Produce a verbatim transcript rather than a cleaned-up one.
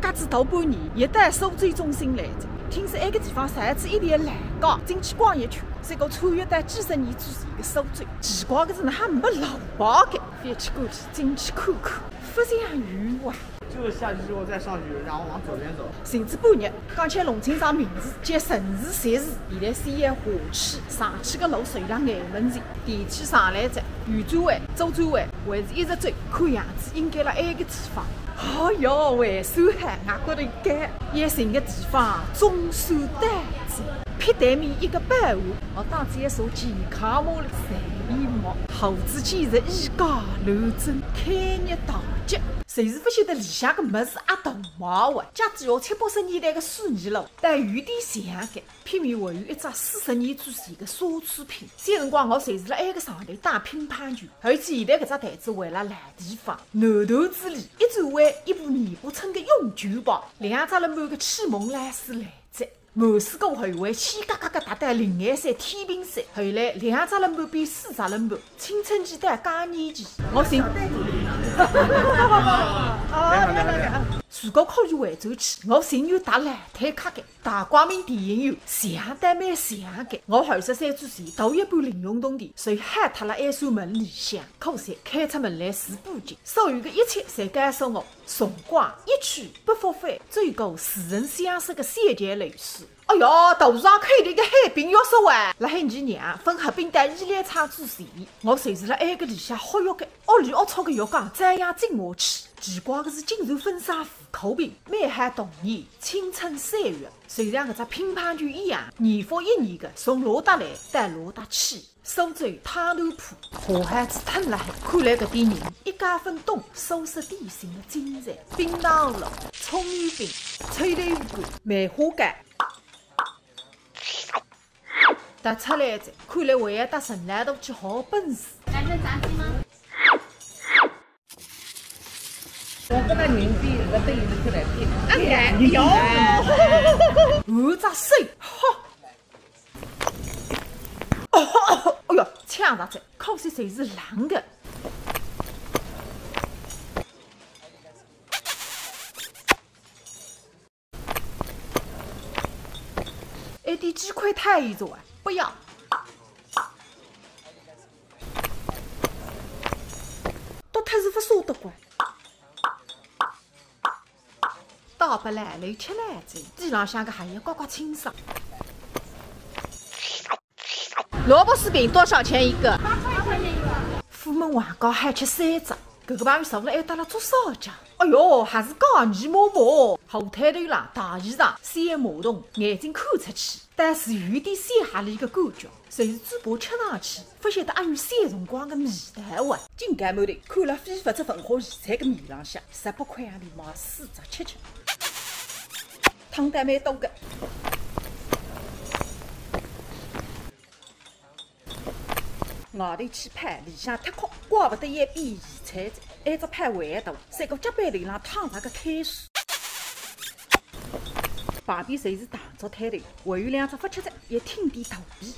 隔仔大半年，又到苏州中心来哉。听说埃个地方造仔一条老街，进去逛一圈，结果穿越到几十年之前个苏州。奇怪个是，哪哈没老牌个？覅去过去，进去看看，勿像有啊。就是下去之后再上去，然后往左边走。寻仔半日，讲起弄清爽名字，叫城市集市，现在先要下去，上去个路就辣眼门前。 电梯上来哉，右转弯、左转弯，还是一直走，看样子应该辣埃个地方。哦哟，还算好，外国人讲，要寻个地方总算到哉。撇对面一个保安，我当时也坐健康码了，随便摸，猴子简直以假乱真，开业大吉。就是勿晓得里向个物事阿大卖哇，假使要七八十年代个水泥路，但有点像个。 偏偏还有一只四十年之前个奢侈品。小辰光我侪是辣埃个上头打乒乓球，而且现在搿只台子还辣老地方。南头子里一转弯，一部廿八寸个永久牌，两只轮盘个启蒙老师来哉。满师过后还去嘎嘎嘎踏到灵岩山、天平山，后来两只轮盘变四只轮盘，青春期到更年期，我寻……哦，对对对。如果可以回转去，我情愿踏烂摊旮旯个。 大光明电影院像得蛮像个，我二十岁之前头一半零用铜钿，就花脱辣埃扇门里向，可惜开出门来是不及。所有个一切侪告诉我，辰光一去不复返，走过似曾相识个小桥流水。哎哟，头上开了个海滨浴室啊！辣海伲娘分合并到伊联昌之前，我侪是辣埃个里向学浴个，龌里龌龊个浴缸照样进下去。奇怪个是，竟然粉身无可凭，美好童年，青春岁月。 就像搿只乒乓球一样，年复一年个从落搭来到落搭去。苏州太南铺，好汉子吞辣海，看来搿点人一家分懂苏式点心个精髓。冰糖葫芦、葱油饼、臭豆腐干、梅花糕。踏出来哉，看来还要到城楼头去学本事。来份炸鸡吗？ 我跟他硬比，我等于是来比。哎呀，哎呦！我咋说？哈！哦，哎呦，抢着哉，可惜侪是冷个。一点鸡块太一种啊，不要。 倒脱是勿舍得个。倒拨辣辣吃来哉，地浪向个还要刮刮清爽。萝卜丝饼多少钱一个？八块钱一个。葑门外加还吃三只，搿个朋友坐辣埃搭辣做啥介？哎哟，还是讲你摸摸，厚腿头浪，大衣裳，小马桶，眼睛看出去，但是有点小哈里个感觉。 就是嘴巴吃上去，勿晓得阿有小辰光个味道啊！紧赶慢点，看了非物质文化遗产个面浪向，十八块洋钿买四只吃吃。汤倒蛮多个。外头去泡，里向忒湿，怪勿得要变荠菜哉。埃只泡还大，像个脚板头浪淌着个开水。旁边侪是糖 做摊头，还有两只勿吃哉，也挺点肚皮。